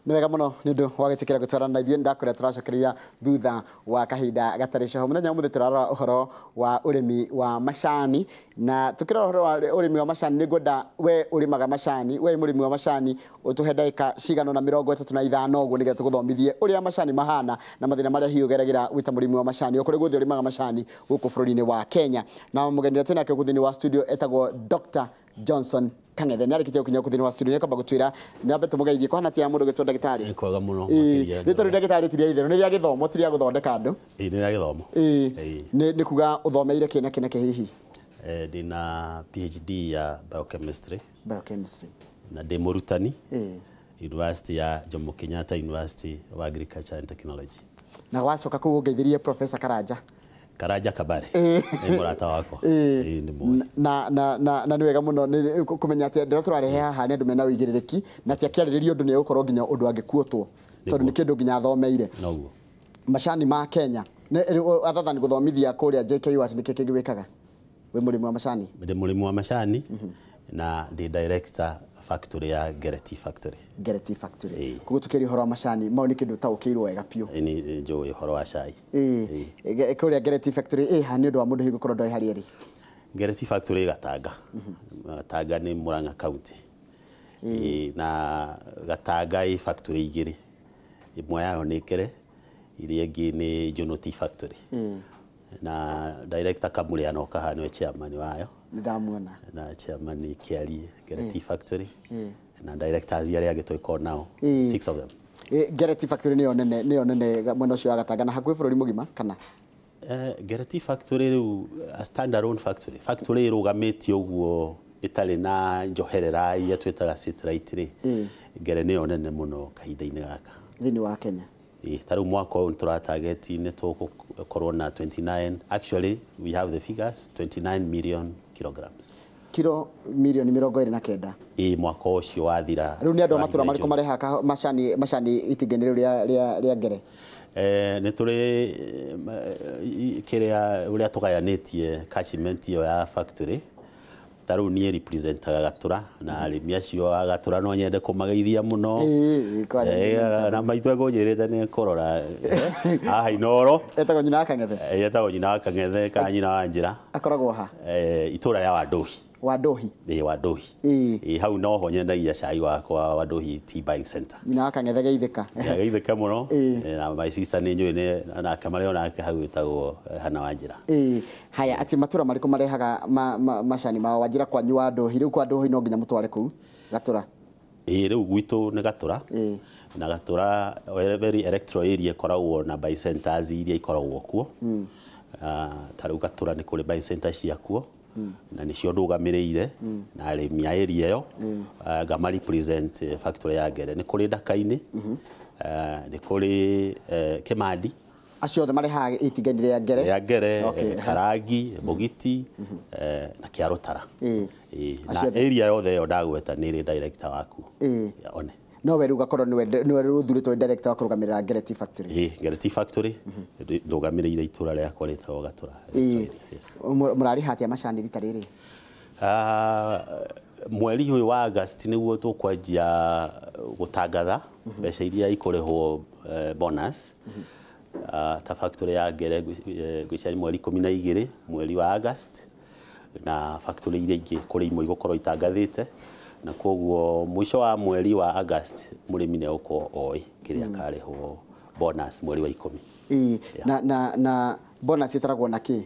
Nĩ wega mũno nĩ ũndũ wa gwĩtĩkĩra gũtwarana na ithuĩ. Ndakwĩra tũracokereria thutha wa kahinda gatarĩ coho. Mũthenya ũmũthĩ tũrarora ũhoro wa ũrĩmi wa macani, na tũkĩrora ũhoro wa ũrĩmi wa macani nĩ ngwenda we ũrĩmaga macani, we mũrĩmi wa macani, ũtũhe ndagĩka cigana na 35 ũguo nĩgetha tũgũthomithie ũrĩa macani mahana na mathĩna marĩa hihi ũgeragĩra wĩ ta mũrĩmi wa macani o kũrĩa guothe ũrĩmaga macani gũkũ bũrũri-inĩ wa Kenya. Na mũgeni ũrĩa twĩnake gũkũ thĩinĩ wa studio etagwo Dr. Johnson Kang'ethe. Nĩ arĩkĩtie gũkinya gũkũ thĩinĩ wa studio, nĩ kwamba gũtwĩra nĩ ambe tũmũgeithie. Kũhana atĩa mũndũ ũgĩtwo ndagĩtarĩ? Nĩ kwega mũno makĩria. Nĩ tondũ ndagĩtarĩ ti rĩa itherũ, nĩ rĩa gĩthomo, ti rĩa gũthondeka andũ. Ĩĩ, nĩ rĩa gĩthomo. Ĩĩ, nĩ kuga ũthomeire kĩ na kĩ na kĩ hihi? Ndĩna PhD ya biochemistry. Biochemistry. Na ndĩ mũrutani University ya Jomo Kenyatta University of Agriculture and Technology. Na wacoka kũu ũngeithirie Professor Karanja. Karanja Kabare. Nĩ mũrata wakwa. Ĩĩ, nĩ mũĩ. Na nĩ wega mũno nĩ kũmenya atĩ andũ arĩa tũrarehe haha nĩ andũ mena ũigĩrĩrĩki, na atĩ akĩarĩrĩria ũndũ nĩ egũkorwo nginya ũndũ angĩkuotwo, tondũ nĩ kĩndũ nginya athomeire. Noguo. Macani ma Kenya other than gũthomithia kũrĩa JKU, atĩ nĩkĩ kĩngĩ wĩkaga wĩ mũrĩmi wa macani? Ndĩ mũrĩmi wa macani na ndĩ director factory ya Ngereti Factory. Ngereti Factory. Ĩĩ. Koguo tũkĩaria ũhoro wa macani mau nĩ kĩndũ ũtaũkĩirwo wega biũ. Ĩĩ, nĩ njũĩ ũhoro wa cai. Ĩĩ. Kũrĩa Ngereti Factory ĩ ha, nĩ ũndũ wa mũndũ hihi gũkorwo ndoĩ harĩa ĩrĩ? Ngereti Factory ĩ Gatanga. Gatanga nĩ Murang'a County. Ĩĩ, na Gatanga ĩ factory igĩrĩ. Ĩmwe yayo nĩ Ngere, ĩrĩa ĩngĩ nĩ Njono Tea Factory. Na director Kamũrĩa anoka haha, nĩwe chairman wayo. Nĩ ndamuona. Na chairman Kĩarie Ngereti Factory. Na directors arĩa angĩ tũgĩkorwo nao. Six of them. Ngereti Factory nĩyo nene mwena ũcio wa Gatanga na hakuhĩ bũrũri mũgima kana? Ngereti Factory rĩu a standalone factory, factory ĩrũgamĩtie ũguo ĩtarĩ na njoherera iria twĩtaga satellite rĩ, Ngere nĩyo nene mũno kahinda-inĩ gaka thĩinĩ wa Kenya. Ĩĩ, ta rĩu mwaka ũyũ nĩ tũratarget nĩ tũgũkorwo na 29, actually we have the figures, 29 million kilograms. Kiro mirioni 29. Ĩĩ, mwaka ũcio wathira. Rĩu nĩ andũ a matũra marĩkũ marehaga macani itinga-inĩ rĩu rĩa Ngere? Nĩ tũrĩ kĩrĩa ũrĩa tũgayanĩtie catchment ĩyo ya factory. Ta rĩu niĩ representaga Gatũra, na arĩmi acio a Gatũra no nyende kũmageithia mũno. Ĩĩ, kwanja. Na maitũ ekũnjĩrĩte nĩ kũrora haha Inooro. Etagwo nyina wa Kang'ethe? Etagwo nyina wa Kang'ethe kana nyina wa Njĩra. Akoragwo ha? Itũra rĩa Wanduhi. Wanduhi. Ĩĩ, Wanduhi. Ĩĩ, hau noho nyendagia cai wakwa, Wanduhi Tea Buying Center. Nyina wa Kang'ethe, geithĩka. Geithĩke mũno. Na my sister nĩ njũĩ nĩ nake marĩ onake hau wĩtagwo Hana wa Njĩra. Ĩĩ, haya, atĩ matũra marĩkũ marehaga macani mao? Wanjĩra kwanyu wa Nduhi, rĩu kwa Nduhi no nginya mũtware kũu Gatũra? Ĩĩ, rĩu gwitũ nĩ Gatũra. Na Gatũra very electoral area ĩkoragwo na buy centers iria ikoragwo kuo. Ta rĩu Gatũra nĩ kũrĩ buy center ciakuo na nĩcio ndũgamĩrĩire na arĩmi a area ĩyo, ngama represent factory ya Ngere. Nĩ kũrĩ Ndaka-inĩ, nĩ kũrĩ Kĩmandi. Acio othe marehaga itinga-inĩ rĩa Ngere? Rĩa Ngere. Karangi, Mũgiti na Kĩarũtara. Ĩĩ, na Acio othe. Area yothe ĩyo ndagweta nĩ ĩrĩ director wakuo. One. No we rĩu ũgakorwo nĩwe rĩu ũthurĩtwo director wa kũrũgamĩrĩra Ngere Tea Factory? Ĩĩ, Ngere Tea Factory ndũgamĩrĩire itũra rĩakwa rĩtagwo Gatũra. Yes. Mũrarĩha atĩa macani rita rĩrĩ? Mweri ũyũ wa August nĩguo tũkwanjia gũtangatha mbeca iria ikũrĩhwo, bonus. Ta factory ya Ngere ngwĩciria nĩ mweri 12 mweri wa August, na factory iria ingĩ kũrĩ imwe igũkorwo itangathĩte, na koguo mũico wa mweri wa August mũrĩmi nĩ egũkorwo oĩ kĩrĩa akarĩhwo bonus mweri wa 10. Ĩĩ, na bonus ĩtaragwo na kĩ?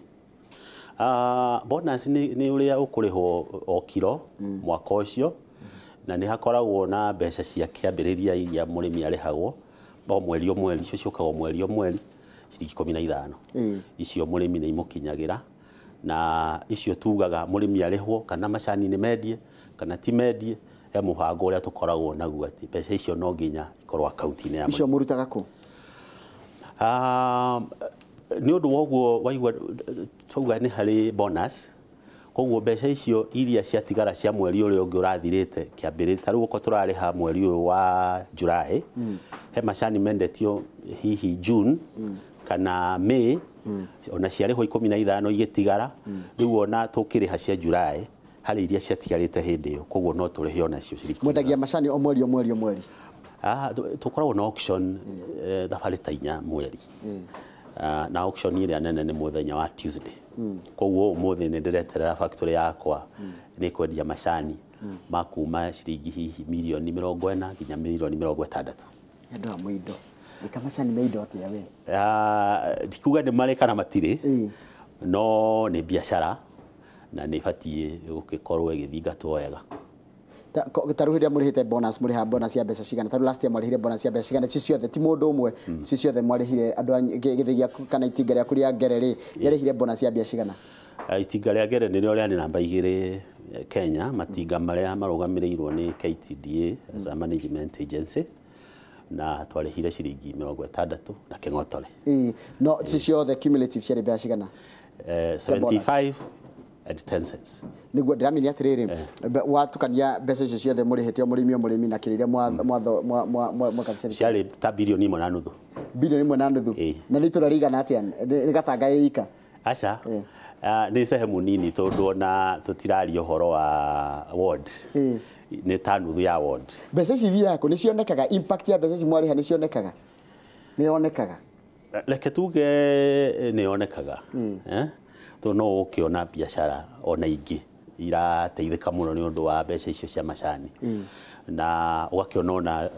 Bonus nĩ ũrĩa ũkũrĩhwo o kiro mwaka ũcio, na nĩ hakoragwo na mbeca cia kĩambĩrĩria iria mũrĩmi arĩhagwo o mweri o mweri, icio ciũkaga o mweri o mweri, ciringi 15. Icio mũrĩmi nĩ imũkinyagĩra, na icio tugaga mũrĩmi arĩhwo kana macani nĩ mendie kana ti mendie, he mũbango ũrĩa tũkoragwo naguo atĩ mbeca icio no nginya ikorwo akaunti-inĩ ya Icio mũrutaga kũ? Nĩ ũndũ wa ũguo waigua twauga nĩ harĩ bonus, koguo mbeca icio iria ciatigara cia mweri ũrĩa ũngĩ ũrathirĩte kĩambĩrĩria, ta rĩu okorwo tũrarĩha mweri ũyũ wa July, he macani mendetio hihi June kana May, ona ciarĩhwo 15 igĩtigara, rĩu ona tũkĩrĩha cia July harĩ iria ciatigarĩte hĩndĩ ĩyo, koguo no tũrĩhe onacio ciringi. Mwendagia macani o mweri o mweri o mweri? Tũkoragwo na auction thabarĩ ta 4 mweri. Na auction ĩrĩa nene nĩ mũthenya wa Tuesday. Koguo ũmũthĩ nĩ ndĩreterera factory yakwa nĩ kwendia macani ma kuma ciringi hihi mirioni 40 nginya mirioni 60. Andũ a mũindo ĩka macani me indo atĩa we? Ndikuga nĩ marĩ kana matirĩ, no nĩ biacara na nĩ ĩbatiĩ gũgĩkorwo ĩgĩthingatwo wega. Ta rĩu hĩndĩ ĩrĩa mũrĩhĩte bonus, mũrĩhaga bonus ya mbeca cigana? Ta rĩu last year mwarĩhire bonus ya mbeca cigana? Ci ciothe ti mũndũ ũmwe, ci ciothe mwarĩhire andũ a gĩthĩi gĩaku kana itinga rĩaku rĩa Ngere rĩ, rĩarĩhire bonus ya mbia cigana? Itinga rĩa Ngere nĩrĩo rĩarĩ namba 2 Kenya, matinga marĩa marũgamĩrĩirwo nĩ KTDA as a management agency, na twarĩhire ciringi 60 na kĩng'otore. No ci ciothe cumulative ciarĩ mbeca cigana? 75 and 10 cents. Nĩguo ndĩramenya atĩrĩrĩ, watukania mbeca icio ciothe mũrĩhĩte o mũrĩmi o mũrĩmi na kĩrĩa mwaka ciarĩ ta bilioni 1.5. Bilioni 1.5. Na nĩ itũra rĩigana atĩa? Nĩ Gatanga ĩika? Aca. Nĩ sehemu nini tondũ ona tũtiraria ũhoro wa ward. Nĩ ta nuthu ya ward. Mbeca ici ithiaga kũ? Nĩ cionekaga? Impact ya mbeca ici mwarĩha nĩ cionekaga? Nĩ yonekaga? Reke tuge nĩ yonekaga. Tondũ no ũkĩona biacara ona ingĩ irateithĩka mũno nĩ ũndũ wa mbeca icio cia macani. Na ũgakĩona ona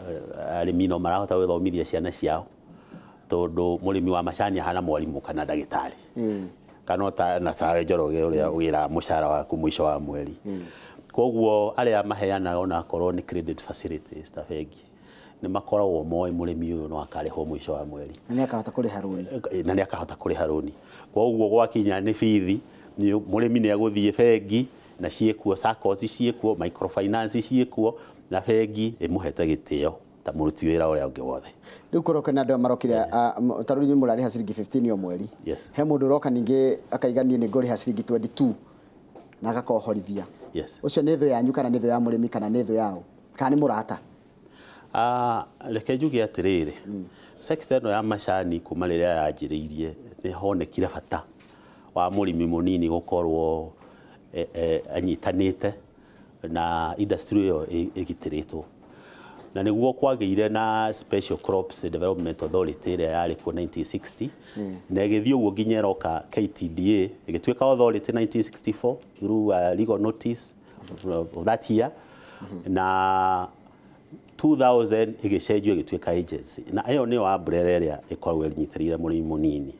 arĩmi no marahota gwĩthomithia ciana ciao tondũ mũrĩmi wa macani ahana mwarimũ kana ndagĩtarĩ. Kana na tawe Njoroge ũrĩa wĩra mũcara waku mũico wa mweri. Koguo arĩa maheanaga ona akorwo nĩ credit facilities ta bengi nĩ makoragwo moĩ mũrĩmi ũyũ no akarĩhwo mũico wa mweri. Na nĩ akahota kũrĩha rũni. Na nĩ akahota kũrĩha rũni. Koguo gwakinya nĩ bithi, mũrĩmi nĩ agũthiĩ bengi na ciĩkuo, SACCOS ciĩkuo, microfinance ciĩkuo, na bengi ĩmũhete gĩtĩo ta mũruti wĩra ũrĩa ũngĩ wothe. Rĩu kũroka na andũ marokire, ta rĩu inyuĩ mũrarĩha ciringi 15 o mweri. He mũndũ ũroka ningĩ akaiga niĩ nĩ ngũrĩha ciringi 22 na agakohorithia. Ũcio nĩ thũ yanyu kana nĩ thũ ya mũrĩmi kana nĩ thũ yao kana nĩ mũrata? Reke njuge atĩrĩrĩ, sector ĩno ya macani kuma rĩrĩa yanjĩrĩirie nĩ honekire bata wa mũrĩmi mũnini gũkorwo anyitanĩte na industry ĩyo ĩgitĩrĩtwo. Na nĩguo kwagĩire na Special Crops Development Authority ĩrĩa yarĩ kuo 1960, na ĩgĩthiĩ ũguo nginya ĩroka KTDA ĩgĩtuĩka authority 1964 through a legal notice of that year, na 2000 ĩgĩcenjio ĩgĩtuĩka agency. Na ĩyo nĩyo umbrella ĩrĩa ĩkoragwo ĩnyitĩrĩire mũrĩmi mũnini.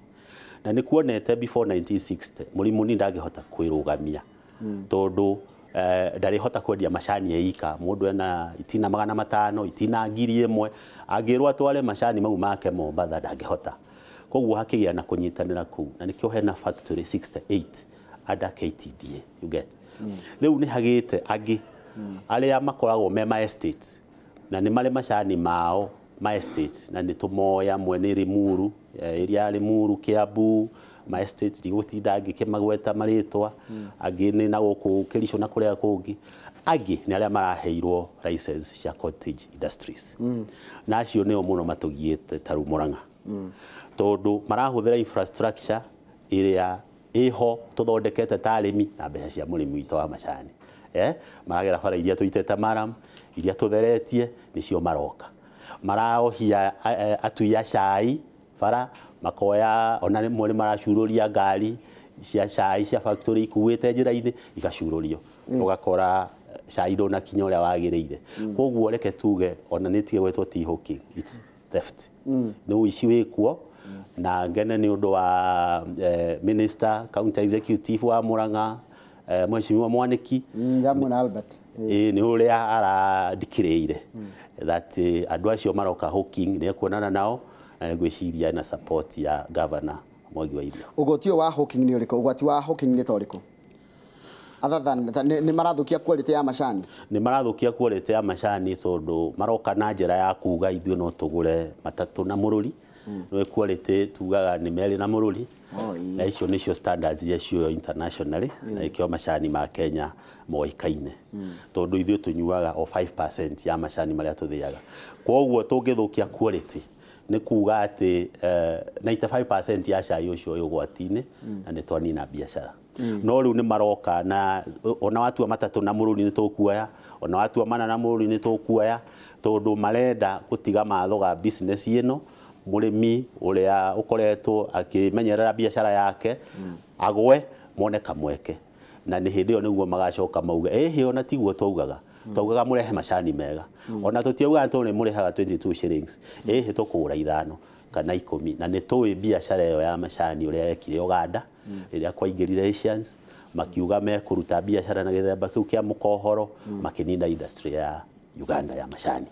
Na nĩ kuonete before 1960 mũrĩmi mũnini ndangĩhota kwĩrũgamia tondũ ndarĩhota kwendia macani eika. Mũndũ ena itina 500, itina 1000, angĩrwo atware macani mau make Mombatha ndangĩhota. Koguo hakĩgĩa na kũnyitanĩra kũu, na nĩkĩo hena factory 68 under KTDA, you get. Rĩu nĩ hagĩte angĩ arĩa makoragwo me ma estates na nĩ marĩ macani mao ma estates, na nĩ tũmoya amwe nĩ Limuru, area ya Limuru, Kiambu, ma estates ndigũtinda ngĩkĩmagweta marĩtwa, angĩ nĩ na gũkũ Kericho na kũrĩa kũngĩ. Angĩ nĩ arĩa maraheirwo license cia cottage industries. Na acio nĩo mũno matũgiĩte ta rĩu Murang'a. Tondũ marahũthĩra infrastructure ĩrĩa ĩho tũthondekete ta arĩmi na mbeca cia mũrĩmi witũ wa macani. Maragera bara iria tũitĩte maram, iria tũtheretie, nĩcio maroka. Maraohia atui a cai bara, makoya ona rĩmwe nĩ maracurũria ngari cia cai cia factory ikuĩte njĩra-inĩ igacurũrio. Ũgakora cai ndũnakinya ũrĩa wagĩrĩire. Koguo reke tuge ona nĩ tige gwĩtwo tea hawking, it's theft. Nĩ ũici wĩkuo, na ngene nĩ ũndũ wa minister, county executive wa Murang'a, Mheshimiwa Mwaniki. Ndamwona Albert. Nĩ ũrĩa arandikĩrĩire that andũ acio maroka hawking nĩ ekuonana nao, na ngwĩciria na support ya governor Mwangi wa Iria. Ũgwati ũyũ wa hawking nĩ ũrĩkũ? Ũgwati wa hawking nĩ ta ũrĩkũ? Other than nĩ marathũkia quality ya macani? Nĩ marathũkia quality ya macani tondũ maroka na njĩra ya kuga ithuĩ no tũgũre matatũ na mũrũri. Nĩ quality tugaga nĩ merĩ na mũrũri. Na icio nĩcio standards iria cioyo internationally, na ikĩo macani ma Kenya moĩkaine. Tondũ ithuĩ tũnyuaga o 5% ya macani marĩa tũthĩaga. Kwoguo tũngĩthũkia quality nĩ kuga atĩ 95% ya cai ũcio wĩ ũgwati-inĩ, na nĩ twanina biacara. No rĩu nĩ maroka na ona watua matatũ na mũrũri nĩ tũkuoya, Ona watua mana na mũrũ nĩ tũkuoya, tondũ marenda gũtiga mathoga business ĩno. Mũrĩmi ũrĩa ũkoretwo akĩmenyerera biacara yake agwe mone kamweke, na nĩ hĩndĩ ĩyo nĩguo magacoka mauge ĩhĩ ona tiguo twaugaga, twaugaga mũrehe macani mega, ona tũtiaugaga tũrĩ mũrehaga 22 shillings, ĩhĩ tũkũgũra 5 kana 10. Na nĩ tũĩ biacara ĩyo ya macani ũrĩa yekire Uganda rĩrĩa kwaingĩrire Asians, makiuga mekũruta biacara na gĩthemba kĩu kĩa mũkohoro, makĩnina industry ya Uganda ya macani.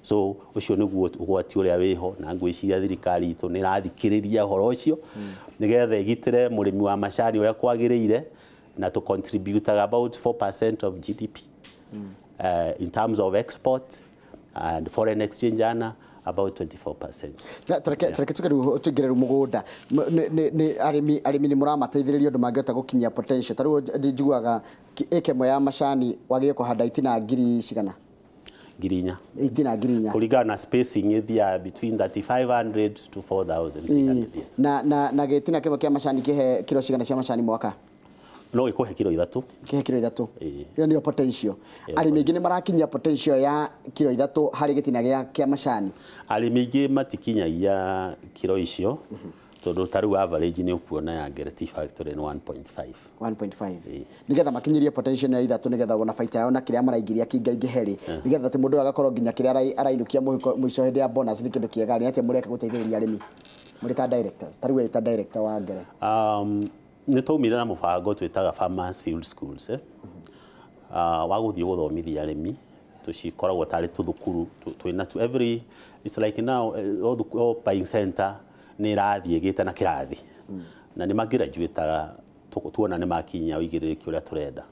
So ũcio nĩguo ũgwati ũrĩa wĩho, na ngwĩciria thirikari itũ nĩ ĩrathikĩrĩria ũhoro ũcio nĩgetha ĩgitĩre mũrĩmi wa macani ũrĩa kwagĩrĩire, na to contribute about 4% of GDP in terms of export and foreign exchange ana about 24%. Tareke tuke tuingĩre rĩu mũgũnda. Arĩmi nĩ mũramateithĩrĩria ũndũ mangĩhota gũkinyia potential. Ta rĩu njiguaga ĩka ĩmwe ya macani wagĩrĩire kũhanda itina ngiri cigana? 4,000. Itina 4,000. Kũringana na spacing ĩthiaga between 3,500 to 4,300. Yes. Na gĩtina kĩmwe kĩa macani kĩhe kiro cigana cia macani mwaka? No ĩkũhe kiro 3. Kĩhe kiro 3. Ĩyo nĩyo potential. Arĩmi aingĩ nĩ marakinyia potential ya kiro 3 harĩ gĩtina kĩa macani. Arĩmi aingĩ matikinyagia kiro icio, tondũ ta rĩu average nĩ ũkuona ya Ngere Tea Factory nĩ 1.5. 1.5. Nĩgetha makinyĩrie potential ya 3, nĩgetha ona baita yao na kĩrĩa maraingĩria kĩingaingĩhe rĩ, nĩgetha atĩ mũndũ agakorwo nginya kĩrĩa arainũkia mũico hĩndĩ ya bonus nĩ kĩndũ kĩega. Nĩ atĩa mũreka gũteithĩrĩria arĩmi mũrĩ ta directors? Ta rĩu wĩ ta director wa Ngere. Nĩ twaumire na mũbango twĩtaga Farmers Field Schools, wa gũthiĩ gũthomithia arĩmi. Tũcikoragwo tarĩ tũthukuru twĩna tu every, it's like now all buying center nĩ ĩrathiĩ ĩgĩte na kĩrathi, na nĩ magraduataga tuona nĩ makinya ũigĩrĩrĩki ũrĩa tũrenda.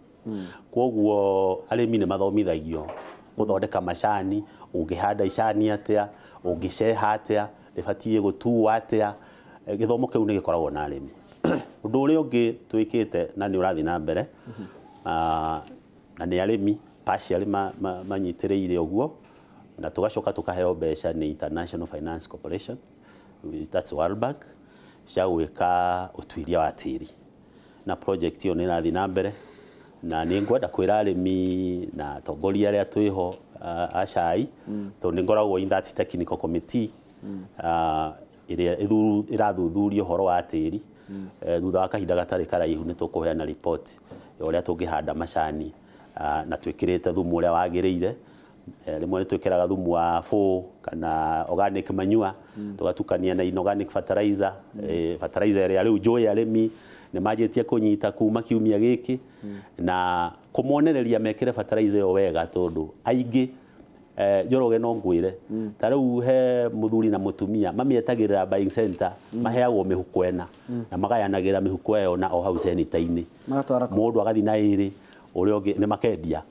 Kwoguo arĩmi nĩ mathomithagio gũthondeka macani, ũngĩhanda icani atĩa, ũngĩceha atĩa, rĩbatiĩ gũtuo atĩa. Gĩthomo kĩu nĩ gĩkoragwo na arĩmi. Ũndũ ũrĩa ũngĩ twĩkĩte na nĩ ũrathiĩ na mbere, na nĩ arĩmi partially manyitĩrĩire ũguo, na tũgacoka tũkaheo mbeca nĩ International Finance Corporation, that's World Bank, cia gwĩka ũtuĩria wa tĩri, na project ĩyo nĩ ĩrathiĩ na mbere. Na nĩ ngwenda kwĩra arĩmi na atongoria arĩa twĩho a cai, tondũ nĩ ngoragwo in that technical committee ĩrĩa ĩrathuthuria ũhoro wa tĩri. Thutha wa kahinda gatarĩ karaihu nĩ tũkũheana report ya ũrĩa tũngĩhanda macani, na twĩkĩrĩte thumu ũrĩa wagĩrĩire. Rĩmwe nĩ twĩkĩraga thumu wa 4 kana organic manure, tũgatukania na inorganic fertilizer, fertilizer ĩrĩa rĩu njũĩ arĩmi nĩ manjĩtie kũnyita kuma kiumia gĩkĩ, na kũmonereria mekĩre fertilizer ĩyo wega, tondũ aingĩ Njoroge no ngwĩre ta rĩu he mũthuri na mũtumia mamĩetagĩrĩra buying center, maheagwo mĩhuko ĩna na magayanagĩra mĩhuko ĩyo na o hau cenita-inĩ, mũndũ agathiĩ na ĩrĩ, ũrĩa ũngĩ nĩ makendia.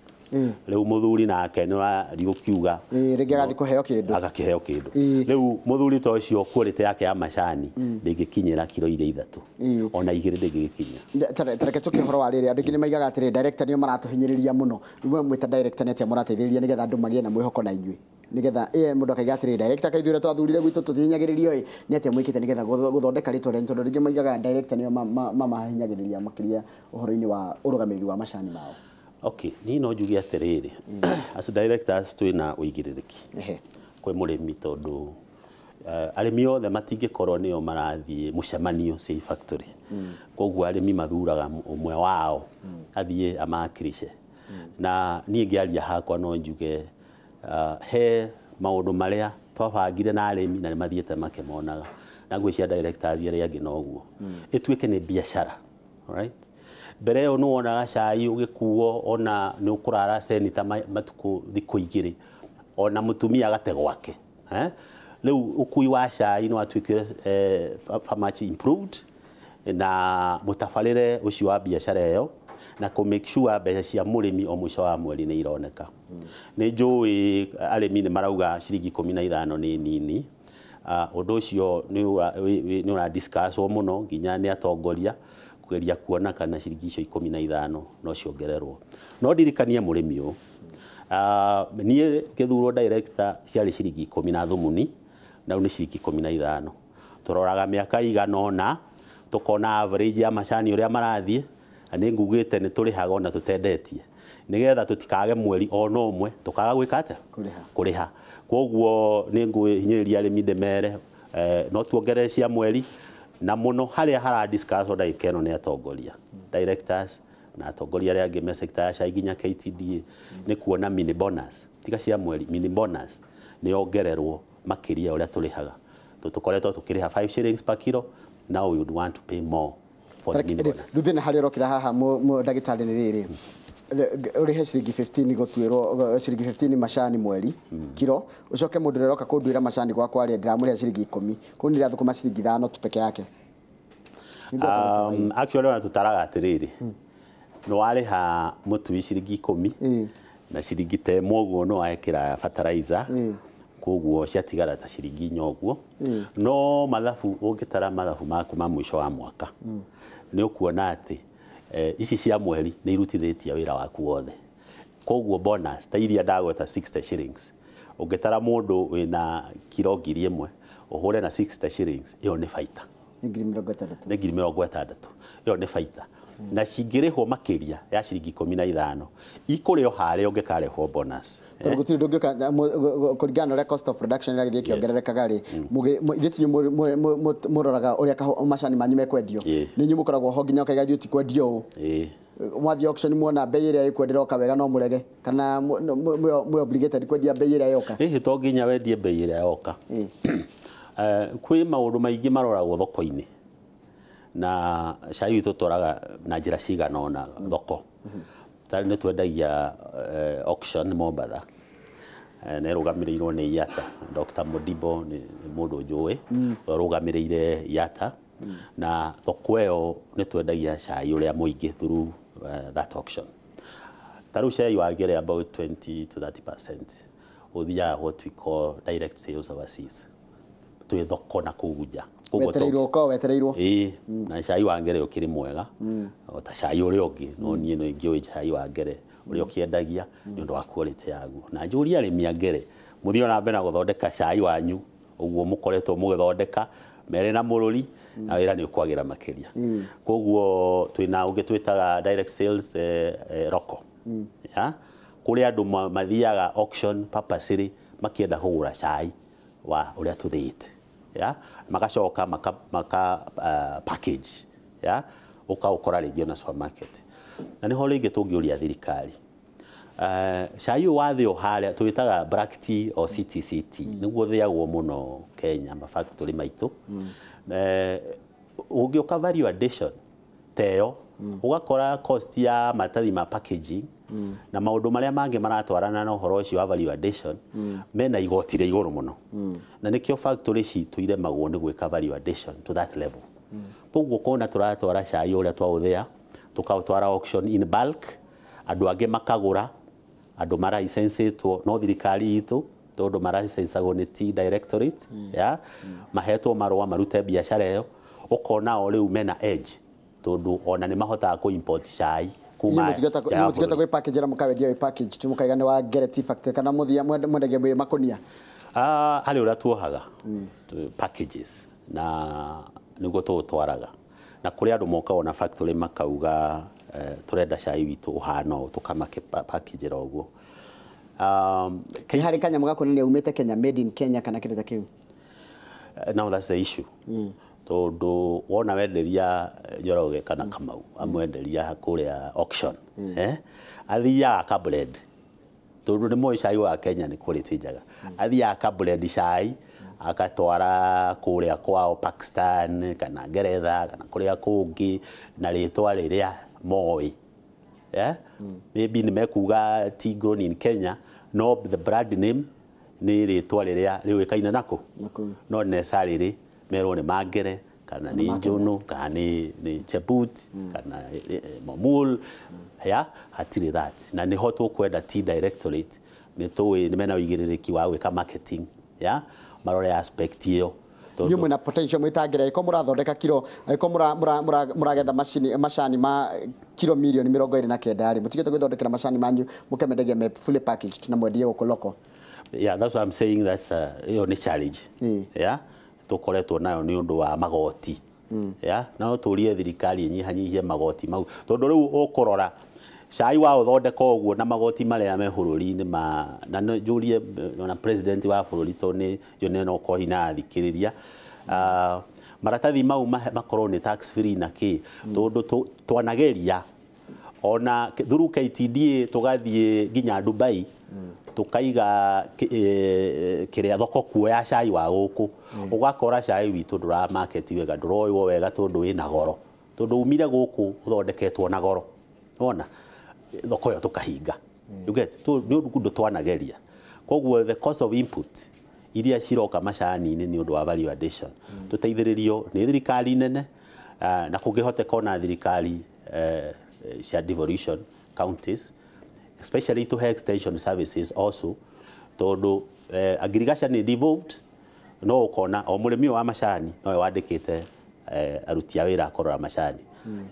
Rĩu mũthuri nake nĩ ũrariũkiuga rĩngĩ agathiĩ kũheo kĩndũ, agakĩheo kĩndũ. Rĩu mũthuri ta ũcio quality yake ya macani ndĩngĩkinyĩra kiro iria 3, ona 2 ndĩngĩgĩkinya. Tareke tũke ũhoro wa rĩrĩ, andũ aingĩ nĩ maigaga atĩrĩ director nĩo maratũhinyĩrĩria mũno. Rĩu mwĩta director nĩ atĩa mũrateithĩrĩria nĩgetha andũ magĩe na mwĩhoko na inyuĩ, nĩgetha mũndũ akaiga atĩrĩ director kaithuĩ ũrĩa twathurire gwitũ tũtihinyagĩrĩrio ĩ, nĩ atĩa mwĩkĩte nĩgetha gũthondeka rĩtwa rĩanyu, tondũ rĩngĩ maigaga director nĩo mamahinyagĩrĩria makĩria ũhoro-inĩ wa ũrũgamĩrĩri wa macani mao? Okay, niĩ no njuge atĩrĩrĩ, as directors twĩna ũigĩrĩrĩki kwĩ mũrĩmi, tondũ arĩmi othe matingĩkorwo nĩo marathiĩ mũcemanio cia factory. Koguo arĩmi mathuraga ũmwe wao athiĩ amakirishe. Na niĩ ngĩaria hakwa no njuge he maũndũ marĩa twabangire na arĩmi na nĩ mathiĩte makĩmonaga, na ngwĩciria directors arĩa angĩ noguo. Ĩtuĩke nĩ biacara, right? Mbere ĩyo nĩ wonaga cai ũgĩkuo ona nĩ ũkũrara cenita matukũ thikũ 2, ona mũtumia agate gwake. Rĩu ũkui wa cai nĩ watuĩkire much improved na mũtabarĩre ũcio wa biacara ĩyo, na kũ make sure mbeca cia mũrĩmi o mũico wa mweri nĩ ironeka. Nĩ njũĩ arĩmi nĩ marauga ciringi 15 nĩ nini. Ũndũ ũcio nĩ ũra discusswo mũno nginya nĩ atongoria kũgeria kuona kana ciringi icio 15 no ciongererwo. No ndirikanie mũrĩmi ũyũ, niĩ ngĩthurwo director ciarĩ ciringi 10 na thumuni, na rĩu nĩ ciringi 15. Tũroraga mĩaka igana ũna, tũkona average ya macani ũrĩa marathiĩ, na nĩ ngugĩte nĩ tũrĩhaga ona tũtendetie. Nĩgetha tũtikage mweri ona ũmwe tũkaga gwĩka atĩa? Kũrĩha. Kwoguo nĩ ngwĩhinyĩrĩria arĩmi ndĩmere no tuongerere cia mweri na mũno harĩa hara discuss ndagĩka ĩno nĩ atongoria directors na atongoria arĩa angĩ me sector ya cai nginya KTDA nĩ kuona mini bonus tiga cia mweri mini bonus nĩ yongererwo makĩria ũrĩa tũrĩhaga. Tũkoretwo tũkĩrĩha 5 shillings per kilo, now we would want to pay more for the mini bonus. Rĩu thĩna harĩa ũrokĩra haha ndagĩtarĩ nĩ rĩrĩ, ũrĩhe ciringi 15 gũtuĩrwo ciringi 15 macani mweri kiro, ũcoke mũndũ ũrĩa ũroka kũnduĩra macani gwakwa rĩ ndĩramũrĩha ciringi 10, kũu nĩ ndĩrathũkũma ciringi 5 tu peke yake. Actually ona tũtaraga atĩrĩrĩ, nĩ warĩha mũtui ciringi 10 na ciringi ta ĩmwe ũguo nĩ wekĩra fertilizer, koguo ciatigara ta ciringi 4 ũguo. No mathabu ũngĩtara mathabu maku ma mũico wa mwaka nĩ ũkuona atĩ ici cia mweri nĩ irutithĩtie wĩra waku wothe. Koguo bonus ta iria ndagweta 60 shillings, ũngĩtara mũndũ wĩna kiro 1000 ũhũre na 60 shillings, ĩyo nĩ baita. Nĩ ngiri mĩrongo ĩtandatũ. Nĩ ngiri mĩrongo ĩtandatũ. Ĩyo nĩ baita. Na cingĩrĩhwo makĩria ya ciringi 15 ikũrĩo harĩa ũngĩkarĩhwo bonus. Tondũ gũtirĩ ndũngĩũka kũringana na ũrĩa cost of production ĩragĩthiĩ ĩkĩongererekaga rĩ, ithuĩ ti inyuĩ mũroraga ũrĩa macani manyu mekwendio, nĩ inyuĩ mũkoragwo ho nginya ũkaiga ithuĩ tikwendio ũũ. Mwathiĩ auction muona bei ĩrĩa ĩkwendio ĩroka wega no mũrege, kana mwĩ obligated kwendia bei ĩrĩa yoka? Ĩhĩ, to nginya wendie bei ĩrĩa yoka. Kwĩ maũndũ maingĩ maroragwo thoko-inĩ, na cai witũ tũtwaraga na njĩra cigana ũna thoko. Tarĩ nĩ twendagia auction Mombatha, na ĩrũgamĩrĩirwo nĩ IATA. Dr. Modibo nĩ mũndũ njũĩ ũrũgamĩrĩire IATA, na thoko ĩyo nĩ twendagia cai ũrĩa mũingĩ through that auction. Ta rĩu cai wagĩre about 20 to 30% ũthiaga what we call direct sales overseas, twĩ thoko na kũu nja. Wetereirwo ũkorwo wetereirwo. Ĩĩ, na cai wa Ngere ũkĩrĩ mwega o ta cai ũrĩa ũngĩ, no niĩ no ingĩũĩ cai wa Ngere ũrĩa ũkĩendagia nĩ ũndũ wa quality yaguo. Na njũrie arĩmi a Ngere mũthiĩ ona mbere na gũthondeka cai wanyu ũguo mũkoretwo mũgĩthondeka mere na mũrũri, na wĩra nĩ ũkwagĩra makĩria. Koguo twĩna ũngĩ twĩtaga direct sales roko, kũrĩa andũ mathiaga auction purposely makĩenda kũgũra cai wa ũrĩa tũthĩĩte, magacoka maka package, ũkaũkora rĩngĩ ona supermarket. Na nĩho rĩngĩ tũngĩũria thirikari, cai ũyũ wathĩo harĩa twĩtaga black tea o CTCT, nĩguo ũthĩagwo mũno Kenya mafactory maitũ. Ũngĩũka value addition ta ĩyo, ũgakora cost ya maratathi ma packaging na maũndũ marĩa mangĩ maratwarana na ũhoro ũcio wa value addition mena igoti rĩa igũrũ mũno. Na nĩkĩo factory citũ iremagwo nĩ gwĩka value addition to that level. Koguo ũkona tũratwara cai ũrĩa twaũthĩa, tũkaũtwara auction in bulk, andũ angĩ makagũra, andũ maraicensĩtwo no thirikari itũ, tondũ maraicensagwo nĩ Tea Directorate, mahetwo marũa marute biacara ĩyo, ũkona o rĩu mena edge, tondũ ona nĩ mahotaga kũ import cai kuma mũtingĩhota gwĩ package na mũkawendia wĩ package tu mũkaiga nĩ wa Ngere Tea Factory, kana mũthia mwendagia mwĩ makũnia? Harĩ ũrĩa tuohaga packages na nĩguo tũũtwaraga, na kũrĩ andũ mokaga na factory makauga tũrenda cai witũ ũhana ũũ, tũkamake package ũguo. Nĩ harĩ kanyamũ ga kuonania umĩte Kenya, made in Kenya kana kĩndũ ta kĩu? Now that's the issue. Tondũ wona wenderia Njoroge kana Kamau amwenderia kũrĩa auction, athiaga akablend, tondũ nĩ moĩ cai wa Kenya nĩ quality njega, athiaga akablend cai akatwara kũrĩa kwao Pakistan kana Ngeretha kana kũrĩa kũngĩ na rĩtwa rĩrĩa moĩ. Maybe nĩ mekuga tea grown in Kenya, no the brand name nĩ rĩtwa rĩrĩa rĩũĩkaine nako, no necessarily merwo nĩ Mangere kana nĩ Njũnũ kana nĩ Chebut kana Momul, hatirĩ that. Na nĩho tũkwenda Tea Directorate nĩ tũĩ nĩ mena ũigĩrĩrĩki wa gwĩka marketing, marore aspect ĩyo. Inyuĩ mwĩna potential mwĩta Ngere, angĩkorwo mũrathondeka kiro, angĩkorwo mũragetha macani ma kiro mirioni 29 rĩ, mũtigĩte gwĩthondekera macani manyu mũkemendagia me fully packaged na mwendie gũkũ local. Yeah, that's what I'm saying, that's ĩyo nĩ challenge. Tũkoretwo nayo nĩ ũndũ wa magoti. No tũrie thirikari ĩnyihanyihie magoti mau, tondũ rĩu ũkũrora Cai wa ũthondeka ũguo na magoti marĩa me bũrũri-inĩ ma na njũrie na president wa bũrũri tondũ nĩ njone no korwo hinya athikĩrĩria, maratathi mau makorwo nĩ tax free na kĩ, tondũ twanageria ona through KTDA tũgathiĩ nginya Dubai, tukaiga kiria thoko kuo ya cai wa guku, ugakora cai witu ndura market wega, nduroywo wega tondu wina goro, tondu umire guku uthondeketwo na goro, wona thoko yo tukahinga. You get tu ni undu twanageria. Koguo the cost of input iria ciroka macani-inĩ nĩ ũndũ wa value addition, tuteithĩrĩrio nĩ thirikari nene, na kũngĩhoteka ona thirikari cia devolution counties, especially to health extension services also, tondu agriculture nĩ devolved, no ukona o mũrĩmi wa macani no wandĩkĩte aruti a wĩra akũrora macani.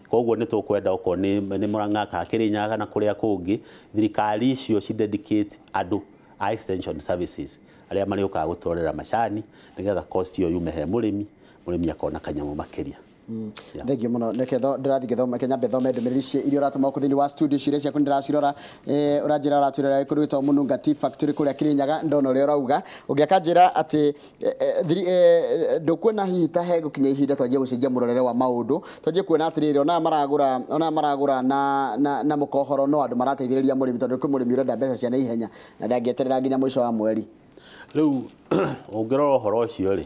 Koguo nĩ tũkwenda okorwo nĩ Murang'a kana Kĩrĩnyaga kana kũrĩa kũngĩ, thirikari icio ci dedicate andũ a extension services arĩa marĩũkaga gũtũrorera macani nĩgetha cost ĩyo yume he mũrĩmi, mũrĩmi akona kanyamũ makĩria. Thank you muno. Reke ndĩrathiĩ ngĩthoma, reke nyambe thome ndũmĩrĩri ici iria ũratũma gũkũ thĩinĩ wa studio. Ciũria ciaku nĩndĩracirora. Ũranjĩra ũratwĩrora kũndũ gwĩtagwo Mũnunga Tea Factory kũrĩa Kĩrĩnyaga, ndona ũrĩa ũrauga. Ũngĩakanjĩra atĩ ndũkuona hihi ta hegũkinya ihinda twanjie gũcenjia mũrorere wa maũndũ, twanjie kuona atĩrĩrĩ, ona maragũra na mũkohoro no andũ marateithĩrĩria mũrĩmi, tondũ kwĩ mũrĩmi ũrenda mbeca cia naihenya na ndangĩeterera nginya mũico wa mweri. Rĩu ũngĩrora ũhoro ũcio rĩ,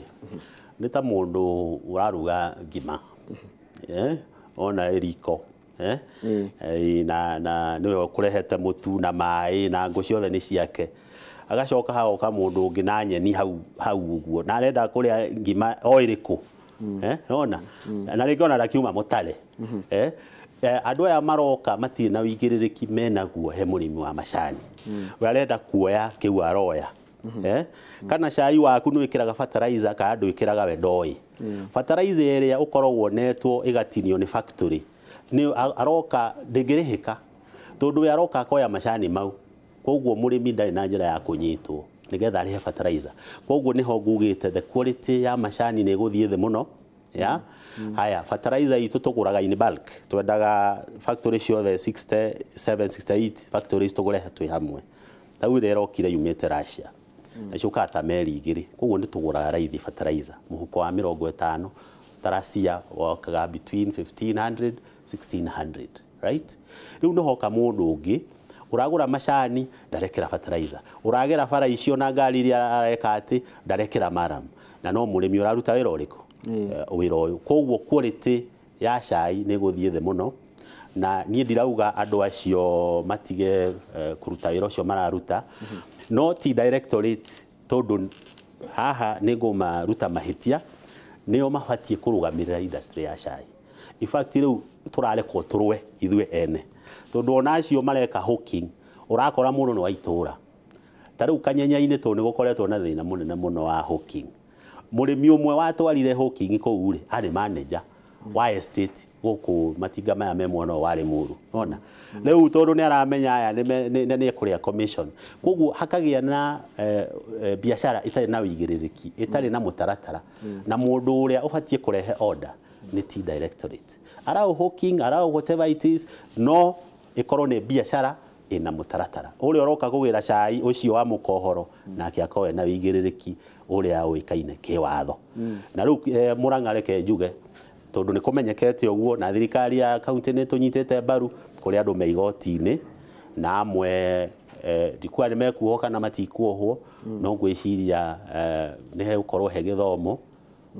nĩ ta mũndũ ũraruga ngima, ona ĩriko, na nĩwe ũkũrehete mũtu na maĩ na ngũ ciothe nĩ ciake, agacoka hagoka mũndũ ũngĩ na nyeni hau hau ũguo na arenda kũrĩa ngima o ĩrĩkũ, nona na rĩngĩ ona ndakiuma mũtare. Andũ aya maroka matirĩ na wĩigĩrĩrĩki menaguo he mũrĩmi wa macani, we arenda kuoya kĩu aroya. Kana cai waku nĩ wĩkĩraga fertilizer kana ndwĩkĩraga, we ndoĩ fertilizer ĩrĩa ũkoragwo netwo ĩgatinio nĩ factory nĩ aroka ndĩngĩrĩhĩka, tondũ we aroka akoya macani mau. Koguo mũrĩmi ndarĩ na njĩra ya kũnyitwo nĩgetha arĩhe fertilizer. Koguo nĩho ngugĩte the quality ya macani nĩ ĩgũthiĩ thĩ mũno. Ya haya, fertilizer itũ tũgũraga in bulk, twendaga factory ciothe 67 68 factories tũgũre twĩ hamwe. Tau ĩrĩa ĩrokire yumĩte Russia na ciũkaga ta meri igĩrĩ, koguo nĩ tũgũraga raithi fertilizer mũhuko wa 50 taracia wokaga between 1500 1600, right? Rĩu nĩ hoka mũndũ ũngĩ ũragũra macani ndarekĩra fertilizer, ũragera bara icio na ngari iria areka atĩ ndarekĩra maram, na no mũrĩmi ũraruta wĩra ũrĩkũ wĩra ũyũ. Koguo quality ya cai nĩ ĩgũthiĩ thĩ mũno, na niĩ ndirauga andũ acio matige kũruta wĩra ũcio mararuta, no ti directorate, tondũ haha nĩ ngũmaruta mahĩtia, nĩo mabatiĩ kũrũgamĩrĩra industry ya cai. In fact rĩu tũrarekwo tũrũe ithuĩ ene, tondũ ona acio mareka hawking ũrakora mũndũ nĩ wa itũũra. Ta rĩu Kanyenya-inĩ tondũ nĩ gũkoretwo na thĩna mũnene mũno wa hawking, mũrĩmi ũmwe watwarire hawking kũu rĩ, arĩ manager wa estate gũkũ matinga maya me mwena wa Limuru, ona rĩu tondũ nĩ aramenya aya nĩ ekũrĩa commission, koguo hakagĩa na biacara ĩtarĩ na wĩigĩrĩrĩki, ĩtarĩ na mũtaratara, na mũndũ ũrĩa ũbatiĩ kũrehe order nĩ tea directorate, arau hawking arau whatever it is, no ĩkorwo nĩ biacara ĩna mũtaratara. Ũrĩa ũroka kũgĩra cai ũcio wa mũkohoro nake akorwo ena wĩigĩrĩrĩki ũrĩa ũĩkaine kĩwatho. Na rĩu Murang'a reke njuge, tondũ nĩ kũmenyekete ũguo na thirikari ya kaunti nĩ tũnyitĩte mbaru kũrĩ andũ me igoti-inĩ, na amwe ndikuga nĩ mekuohwo kana matikuohwo, no ngwĩciria nĩ hegũkorwo he gĩthomo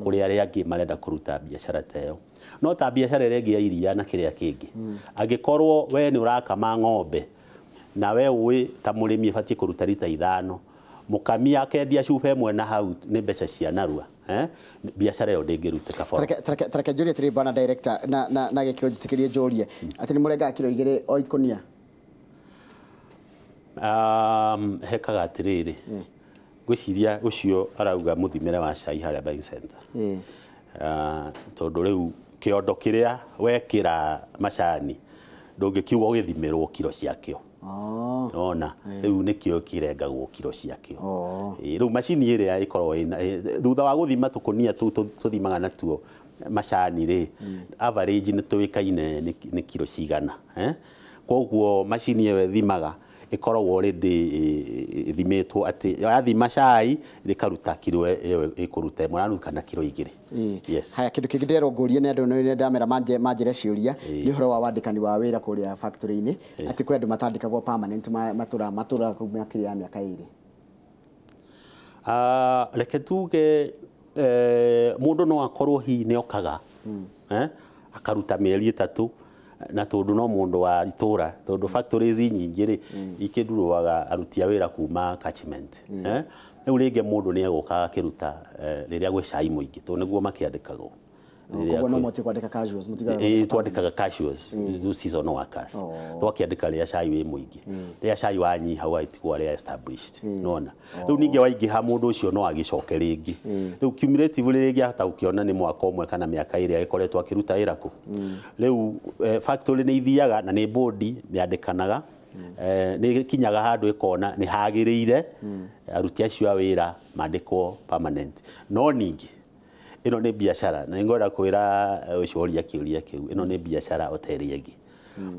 kũrĩ arĩa angĩ marenda kũruta biacara ta ĩyo. No ta biacara ĩrĩa ĩngĩ ya iria na kĩrĩa kĩngĩ, angĩkorwo we nĩ ũrakama ng'ombe na we ũĩ ta mũrĩmi ĩbatiĩ kũruta rita 5, mũkami akendia cuba ĩmwe na hau nĩ mbeca cia narua, biacara ĩyo ndĩngĩrutĩka boro. Tareke njũrie atĩrĩ bwana director, na gĩkĩo njĩtĩkĩrie njũrie atĩ nĩ mũrengaga kiro 2 o ikũnia? Hekaga atĩrĩrĩ, ngwĩciria ũcio arauga mũthimĩre wa cai harĩa buying center, tondũ rĩu kĩondo kĩrĩa wekĩra macani ndũngĩkiuga ũgĩthimĩrwo kiro ciakĩo. Ona rĩu nĩkĩo kĩrengagwo kiro ciakĩo. Rĩu macini ĩrĩa ĩkoragwo ĩna thutha wa gũthima tũkũnia tũu tũthimaga natuo macani rĩ, average nĩ tũĩkaine nĩ kiro cigana. Koguo macini ĩyo ĩthimaga ĩkoragwo already ĩthimĩtwo atĩ yathima cai rĩkaruta kiro ĩyo ĩkũruta ĩmwe na nuthu kana kiro 2. Yes. Haya, kĩndũ kĩngĩ ndĩrerwo ngũrie nĩ andũ nĩ ndamera manjĩre ciũria nĩ ũhoro wa wandĩkani wa wĩra kũrĩa factory-inĩ, atĩ kwĩ andũ matandĩkagwo permanent, matũraga kũu makĩria ya mĩaka 2. Reke tuge mũndũ no akorwo hihi nĩ okaga akaruta mĩeri 3, na tondũ no mũndũ wa itũra, tondũ factories nyingĩ rĩ ikĩnduruaga aruti a wĩra kuma catchment. Rĩu rĩngĩ mũndũ nĩ egũka akĩruta rĩrĩa gwĩ cai mũingĩ, tondũ nĩguo makĩandĩkagwo. Koguo no mũhote kwandĩka casuals, mũtigaga twandĩkaga casuals, seasonal workers. Twakĩandĩka rĩrĩa cai wĩ mũingĩ, rĩrĩa cai wanyiha ũgagĩtigwo arĩa established, nona rĩu ningĩ waingĩha mũndũ ũcio no agĩcoke rĩngĩ. Rĩu cumulatively rĩngĩ ahota gũkĩona nĩ mwaka ũmwe kana mĩaka ĩrĩa ĩkoretwo akĩruta wĩra kũ. Rĩu factory nĩ ithiaga na nĩ board yandĩkanaga, nĩ ĩkinyaga handũ ĩkona nĩ hagĩrĩire aruti acio a wĩra mandĩkwo permanent. No ningĩ ĩno nĩ biacara, na nĩngwenda kwĩra ũcoria kĩũria kĩu, ĩno nĩ biacara o ta ĩrĩa ĩngĩ,